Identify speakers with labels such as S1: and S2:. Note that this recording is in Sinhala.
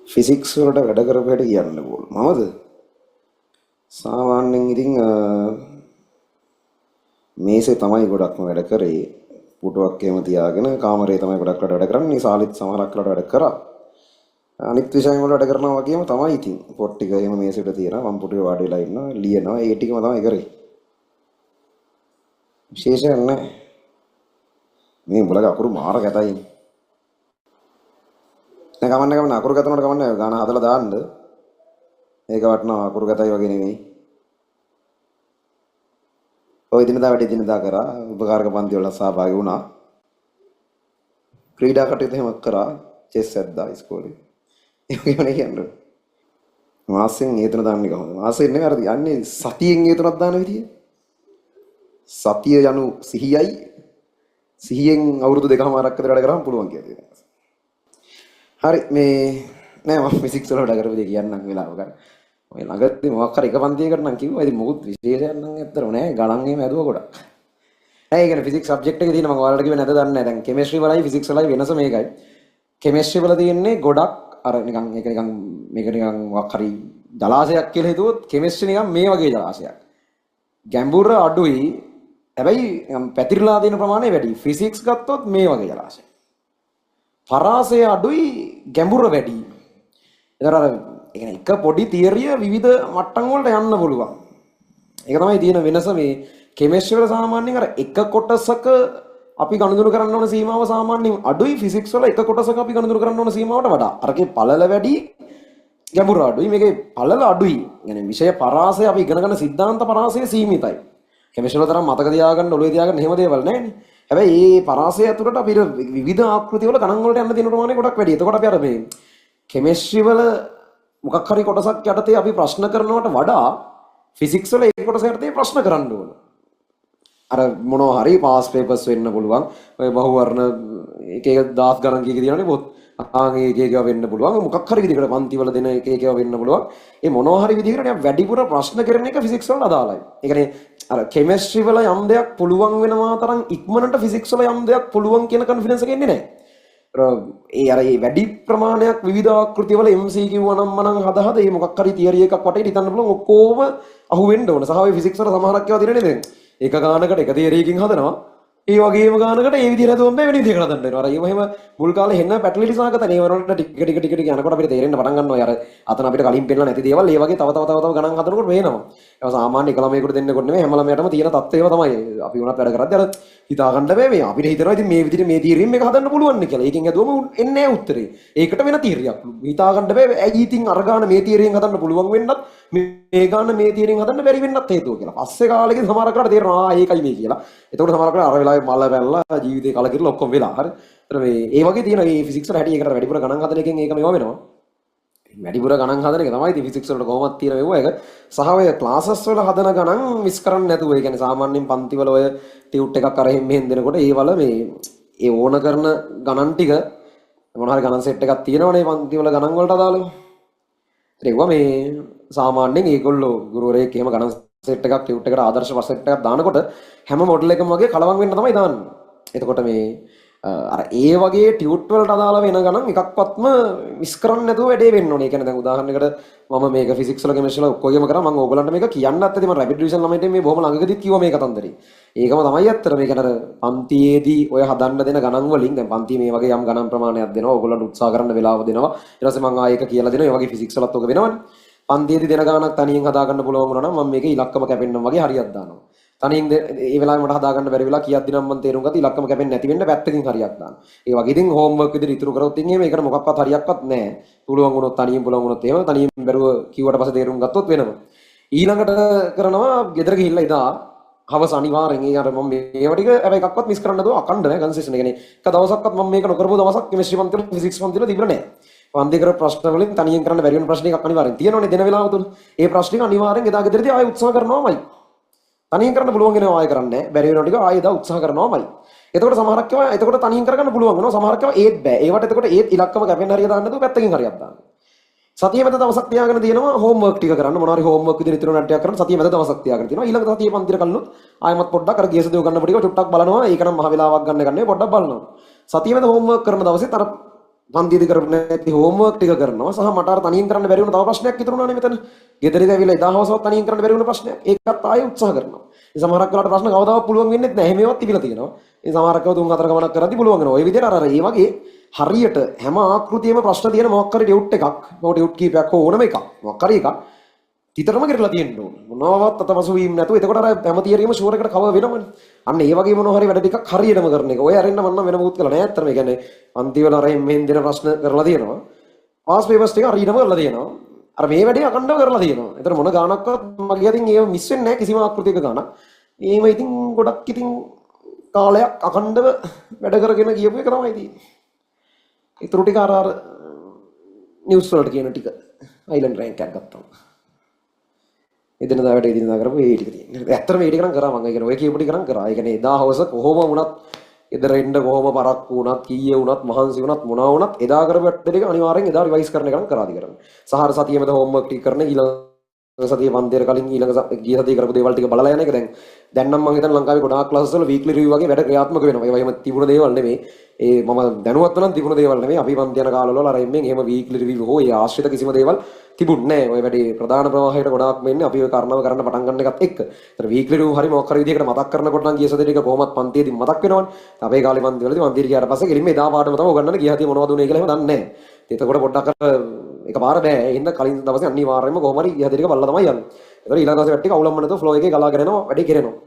S1: ෆිසික්ස් වලට වැඩ කරපු හැටි කියන්න ඕන. මමද? සාමාන්‍යයෙන් ඉතින් මේසේ තමයි ගොඩක්ම වැඩ කරේ. පුටුවක් එහෙම තියාගෙන කාමරේ තමයි ගොඩක් වැඩ වැඩ කරන්නේ. සාලිත් සමහරක් වෙලාවට වැඩ කරා. අනිත් විෂයන් වල වැඩ කරනවා වගේම තමයි ඉතින්. පොත් ටික එහෙම මේසෙ උඩ තියෙනවා. මම පුටුවේ වාඩි වෙලා ඉන්නවා, ලියනවා. ඒ ටිකම තමයි කරේ. විශේෂයක් නැහැ. මේ උඹලගේ අකුරු මාර කැතයිනේ. නෑ කමන්නේ කමන්නේ අකුරු කැත වුණාට කමන්නේ ගාන හදලා දාන්න. ඒක වටිනවා අකුරු කැතයි වගේ නෙමෙයි. ඔය දිනදා වැඩ දිනදා කරා. උපකාරක පන්ති වල සහභාගී වුණා. ක්‍රීඩා කටයුතු එහෙම කරා. චෙස් ඇද්දා ඉස්කෝලේ. ඒ වගේම නේ කියන්නේ. මාසෙන් ඒ තුන දාන්නේ කොහොමද? මාසෙන් නෙමෙයි අර යන්නේ සතියෙන් ඒ තුනක් දාන විදිය. සතිය යනු සිහියයි. සිහියෙන් අවුරුදු දෙකමාරක් විතර වැඩ කරාම පුළුවන් කියලා තියෙනවා. හරි මේ නෑ මම ෆිසික්ස් වල වැඩ කරපු දේ කියන්නම් වෙලාව ගන්න. ඔය ළඟදී මොකක් හරි එක පන්තියකට නම් කිව්වා. ඉතින් මොකුත් විශේෂයක් නම් ඇත්තටම නෑ. ගණන් එහෙම හැදුවා ගොඩක්. නෑ ඒ කියන්නේ ෆිසික්ස් සබ්ජෙක්ට් එකේ තියෙන මම ඔයාලට කිව්වේ නැද දන්නේ නෑ. දැන් කෙමිස්ට්‍රි වලයි ෆිසික්ස් වලයි වෙනස මේකයි. කෙමිස්ට්‍රි වල තියෙන්නේ ගොඩක් අර නිකන් ඒක නිකන් මේක නිකන් මොකක් හරි ජලාශයක් කියලා හිතුවොත් කෙමිස්ට්‍රි නිකන් මේ වගේ ජලාශයක්. ගැඹුර අඩුයි. හැබැයි නිකන් පැතිරලා තියෙන ප්‍රමාණය වැඩි. ෆිසික්ස් ගත්තොත් මේ වගේ ජලාශයක්. පරාසය අඩුයි ගැඹුර වැඩි. ඒතර අර ඒ කියන්නේ එක පොඩි තියරිය විවිධ මට්ටම් වලට යන්න පුළුවන්. ඒක තමයි තියෙන වෙනස මේ කෙමිස්ට්‍රි වල සාමාන්‍යයෙන් අර එක කොටසක අපි ගනුදෙනු කරන්න ඕන සීමාව සාමාන්‍යයෙන් අඩුයි ෆිසික්ස් වල එක කොටසක අපි ගනුදෙනු කරන්න ඕන සීමාවට වඩා. අරකේ පළල වැඩි ගැඹුර අඩුයි මේකේ පළල අඩුයි. يعني විෂය පරාසය අපි ඉගෙන ගන්න සිද්ධාන්ත පරාසය සීමිතයි. කෙමිස්ට්‍රි වල තරම් මතක තියාගන්න ඔළුවේ තියාගන්න එහෙම දේවල් නෑනේ. හැබැයි මේ පරාසය ඇතුළට අපි විවිධ ආකෘති වල ගණන් වලට යන්න තියෙන ප්‍රමාණය ගොඩක් වැඩි. එතකොට අපි අර මේ කෙමිස්ට්‍රි වල මොකක් හරි කොටසක් යටතේ අපි ප්‍රශ්න කරනවට වඩා ෆිසික්ස් වල ඒ කොටස යටතේ ප්‍රශ්න කරන්න ඕන. අර මොනවා හරි පාස් පේපර්ස් වෙන්න පුළුවන්. ඔය බහුවර්ණ එක එක දහස් ගණන් කී කී තියෙනවනේ පොත්. ආන් ඒ එක එක ඒවා වෙන්න පුළුවන්. මොකක් හරි විදිහකට පන්ති වල දෙන එක එක ඒවා වෙන්න පුළුවන්. ඒ මොනවා හරි විදිහකට නිකන් වැඩිපුර ප්‍රශ්න කරන එක ෆිසික්ස් වලට අදාළයි. ඒ කියන්නේ අර කෙමිස්ට්‍රි වල යම් දෙයක් පුළුවන් වෙනවා තරම් ඉක්මනට ෆිසික්ස් වල යම් දෙයක් පුළුවන් කියන කොන්ෆිඩන්ස් එක එන්නේ නැහැ. ඒ අර ඒ වැඩි ප්‍රමාණයක් විවිධ ආකෘති වල MCQ අනම් මනම් හද හද මේ මොකක් හරි තියරි එකක් වටේට හිතන්න පුළුවන් ඔක්කොම අහු වෙන්න ඕන. සහ ඔය ෆිසික්ස් වල සමහරක් ඒවා තියෙනනේ දැන්. එක ගානකට එක තියරි එකකින් හදනවා. ඒ වගේම ගානකට ඒ විදිහට හදුවම බෑ වෙන විදිහකට හදන්න වෙනවා. අර ඒව එහෙම මුල් කාලේ හෙන්න පැටලිලි සහගතනේ. ඒ වරවලට ටික ටික ටික ටික යනකොට අපිට තේරෙන්න පටන් ගන්නවා. අර අතන අපිට කලින් පෙන්නලා නැති දේවල් ඒ වගේ තව තව තව තව ගණන් හදනකොට පේනවා. ඒවා සාමාන්‍ය එක ළමයෙකුට දෙන්නකොට නෙමෙයි හැම ළමයාටම තියෙන තත්ත්වය ඒවා තමයි. අපි වුණත් වැඩ කරද්දී අර හිතා ගන්න බෑ මේ අපිට හිතෙනවා ඉතින් මේ විදිහට මේ තියරියෙන් මේක හදන්න පුළුවන් නේ කියලා. ඒකෙන් හැදුවම එන්නේ නෑ උත්තරේ. ඒකට වෙන තියරියක්. හිතා ගන්න බෑ ඇයි ඉතින් අර ගාන මේ තියරියෙන් හදන්න පුළුවන් වෙන්නත් මේ ගාන මේ තියරියෙන් හදන්න බැරි වෙන්නත් හේතුව කියලා. පස්සේ කාලෙකින් සමහර කරලා තේරෙනවා ආ ඒකයි මේ කියලා. එතකොට සමහර කරලා අර වෙලාවේ මල වැල්ලා ජීවිතේ කලකිරලා ඔක්කොම වෙලා. හරි. ඒතර මේ ඒ වගේ තියෙන මේ ෆිසික්ස් වල හැටි ඒකට වැඩිපුර ගණන් හදන එකෙන් ඒක මේවා වෙනවා. වැඩිපුර ගණන් හදන එක තමයි ඉතින් ෆිසික්ස් වලට කොහොමද තියෙන මෙව්වා එක. සහ ඔය ක්ලාසස් වල හදන ගණන් මිස් කරන්නේ නැතුව. ඒ කියන්නේ සාමාන්‍යයෙන් පන්ති වල ඔය ටියුට් එකක් අර එහෙම මෙහෙන් දෙනකොට ඒ වල මේ ඒ ඕන කරන ගණන් ටික මොන හරි ගණන් සෙට් එකක් තියෙනවනේ පන්ති වල ගණන් වලට අදාළව. ඒත් ඒවා මේ සාමාන්‍යයෙන් ඒගොල්ලෝ ගුරුවරයෙක් එහෙම ගණන් සෙට් එකක් ටියුට් එකට ආදර්ශ සෙට් එකක් දානකොට හැම මොඩල් එකම වගේ කලවම් වෙන්න තමයි දාන්නේ. එතකොට මේ අර ඒ වගේ ටියුට් වලට අදාළ වෙන ගණන් එකක්වත්ම මිස් කරන්නේ නැතුව වැඩේ වෙන්න ඕනේ. ඒ කියන්නේ දැන් උදාහරණයකට මම මේක ෆිසික්ස් වල කෙමිස්ට්‍රි වල ඔක්කොගේම කරා මම ඕගොල්ලන්ට මේක කියන්නත් ඇති මම රැපිඩ් රිවිෂන් ළමයින්ට මේ බොහොම ළඟකදීත් කිව්වා මේ කතන්දරේ. ඒකම තමයි ඇත්තට මේ කියන්නේ අර පන්තියේදී ඔය හදන්න දෙන ගණන් වලින් දැන් පන්තියේ මේ වගේ යම් ගණන් ප්‍රමාණයක් දෙනවා ඕගොල්ලන්ට උත්සාහ කරන්න වෙලාව දෙනවා. ඊට පස්සේ මම ආයෙ ඒක කියලා දෙනවා. ඒ වගේ ෆිසික්ස් වලත් ඔක වෙනවනේ. පන්තියේදී දෙන ගණනක් තනියෙන් හදාගන්න පුළුවන් වුණා නම් මම මේක ඉලක්කම කැපෙන්නම් වගේ හරියක් දානවා. තනියෙන් ඒ වෙලාවේ මට හදාගන්න බැරි වෙලා කීයක් දිනම් මම තේරුම් ගත්තා ඉලක්කම කැපෙන්නේ නැති වෙන්න පැත්තකින් හරියක් දානවා. ඒ වගේ ඉතින් හෝම්වර්ක් විදිහට ඉතුරු කරොත් ඉතින් එහෙම ඒකට මොකක්වත් හරියක්වත් නැහැ. පුළුවන් වුණොත් තනියෙන් පුළුවන් වුණොත් එහෙම තනියෙන් බැරුව කිව්වට පස්සේ තේරුම් ගත්තොත් වෙනවා. ඊළඟට කරනවා ගෙදර ගිහිල්ලා ඉදා හවස අනිවාර්යෙන් ඒ අර මම මේවා ටික හැබැයි එකක්වත් මිස් කරන්න නැතුව අකණ්ඩ නෑ කන්සිස්ටන්ට්. ඒ කියන්නේ එක දවසක්වත් මම මේක නොකරපු දවසක් කෙමිස්ට්‍රි පන්ති වල ෆිසික්ස් පන්ති වල තිබුණේ නෑ. පන්ති කරපු ප්‍රශ්න වලින් තනියෙන් කරන්න බැරි වෙන ප්‍රශ්න එකක් අනිවාර්යෙන් තියෙනවනේ දෙන වෙලාව තුල. ඒ ප්‍රශ්න ටික අනිවාර්යෙන් එදා ගෙදරදී ආයෙ උත්සාහ කරනවාමයි. තනියෙන් කරන්න පුළුවන් වෙනවා ආයෙ කරන්නේ නෑ. බැරි වෙනවා ටික ආයෙ එදා උත්සාහ කරනවාමයි. එතකොට සමහරක් ඒවා එතකොට තනියෙන් කරගන්න පුළුවන් වෙනවා. සමහරක් ඒවා ඒත් බෑ. ඒවට එතකොට ඒත් ඉලක්කම කැපෙන්න හරිය දාන්න නැතුව පැත්තකින් හරියක් දාන්න. සතිය මැද දවසක් තියාගෙන තියෙනවා හෝම්වර්ක් ටික කරන්න. මොනවා හරි හෝම්වර්ක් විදිහට ඉතුරු නැට්ටයක් කරන්න සතිය මැද දවසක් තියාගෙන තියෙනවා. ඊළඟ සතියේ පන්තිර කල්නොත් ආයෙමත් පොඩ්ඩක් අර ගිය සතියේ ගන්න ටික චුට්ටක් බලනවා. ඒක නම් මහ වෙලාවක් ගන්න එක නෙවෙයි පොඩ්ඩක් බලනවා. සතිය මැද හෝම්වර්ක් කරන දවසෙත් අර පන්තියේදී කරපු නැති හෝම්වර්ක් ටික කරනවා සහ මට අර තනියෙන් කරන්න බැරි වුණ තව ප්‍රශ්නයක් ඉතුරු වුණානේ මෙතන. ගෙදරදී ඇවිල්ලා එදා හවසවත් තනියෙන් කරන්න බැරි වුණ ප්‍රශ්නයක්. ඒකත් ආයෙ උත්සාහ කරනවා. ඉතින් සමහරක් වෙලාවට ප්‍රශ්න කවදාවත් පුළුවන් වෙන්නෙත් නැහැ. එහෙම ඒවාත් තිබිලා තියෙනවා. ඉතින් සමහරක් වෙලාවට තුන් හතර ගමනක් කරද්දි පුළුවන් වෙනවා. ඔය විදිහට අර අර ඒ වගේ හරියට හැම ආකෘතියෙම ප්‍රශ්න තියෙන මොකක් හරි ටියුට් එකක්, මොකක් ටියුට් කීපයක් හෝ ඕනම එකක්, මොකක් හරි එකක් තිතරම කරලා තියෙන්න ඕන. මොනවාවත් අතපසු වීම නැතුව. එතකොට අර හැම තියරියම ෂුවර් එකට කවර් වෙනවනේ. අන්න ඒ වගේ මොනවා හරි වැඩ ටිකක් හරියටම කරන එක. ඔය අරින්න මම නම් වෙන මොකුත් කළා නෑ. ඇත්තටම ඒ කියන්නේ පන්ති වල අර මෙහෙන් දෙන ප්‍රශ්න කරලා තියෙනවා. පාස් පේපර්ස් ටික හරියටම කරලා තියෙනවා. අර මේ වැඩේ අකණ්ඩව කරලා තියෙනවා. ඒතර මොන ගානක්වත් මගේ අතින් ඒව මිස් වෙන්නේ නෑ කිසිම ආකෘතියක ගානක්. එහෙම ඉතින් ගොඩක් ඉතින් කාලයක් අකණ්ඩව වැඩ කරගෙන ගියපු එක තමයි තියෙන්නේ. ඉතුරු ටික අර අර නිවුස් වලට කියන ටික අයිලන්ඩ් රෑන්ක් එකක් ගත්තා. එදිනදා වැඩ එදිනදා කරපු ඒ ටික තියෙන්නේ. ඇත්තටම ඒ ටික නම් කරා මං. ඒ කියන්නේ ඔය කියපු ටික නම් කරා. ඒ කියන්නේ එදා හවස කොහොම වුණත් ගෙදර එන්න කොහොම පරක්කු වුණත් කීයේ වුණත් මහන්සි වුණත් මොනවා වුණත් එදා කරපු වැඩ ටික අනිවාර්යෙන් එදා රිවයිස් කරන එක නම් කරා දිගටම. සහ අර සතියේම හෝම්වර්ක් ටික කරන ඊළඟ සතියේ පන්තියට කලින් ඊළඟ ගිය සතියේ කරපු දේවල් ටික බලලා යන එක දැන් දැන් නම් මං හිතන්නේ ලංකාවේ ගොඩාක් ක්ලාසස් වල වීක්ලි රිවිව් වගේ වැඩ ක්‍රියාත්මක වෙනවා. ඒවා එහෙම තිබුණ දේවල් නෙමෙයි. ඒ මම දැනුවත් නම් තිබුණ දේවල් නෙමෙයි. අපි පන්ති යන කාලවල අර එම්මෙන් එහෙම වීක්ලි රිවිව් හෝ ඒ ආශ්‍රිත කිසිම දේවල් තිබුණේ නෑ. ඔය වැඩේ ප්‍රධාන ප්‍රවාහයට ගොඩාක්ම එන්නේ අපි ඔය කාරණාව කරන්න පටන් ගන්න එකත් එක්ක. ඒතර වීක්ලි රිවිව් හරි මොකක් හරි විදිහකට මතක් කරනකොට නම් ගිය සතියේ ටික කොහොමත් පන්තියේදී මතක් වෙනවනේ. අපේ කාලේ පන්ති වලදී පන්තියට ගියාට පස්සේ කෙලින්ම එදා පාඩම තමයි උගන්වන්නේ. ගිය සතියේ මොනවද උනේ කියලා එහෙම දන්නේ නෑ. එතකොට පොඩ්ඩක් අර එකපාර බෑ. ඒ හින්දා කලින් දවසේ අනිවාර්යයෙන්ම කොහොම හරි ගිය සතියේ ටික බලලා තමයි යන්නේ. ඒතර ඊළඟ දවසේ වැඩ ටික අවුලම්ම නැතුව ෆ්ලෝ එකේ ගලාගෙන යනවා, වැඩේ කෙරෙනවා.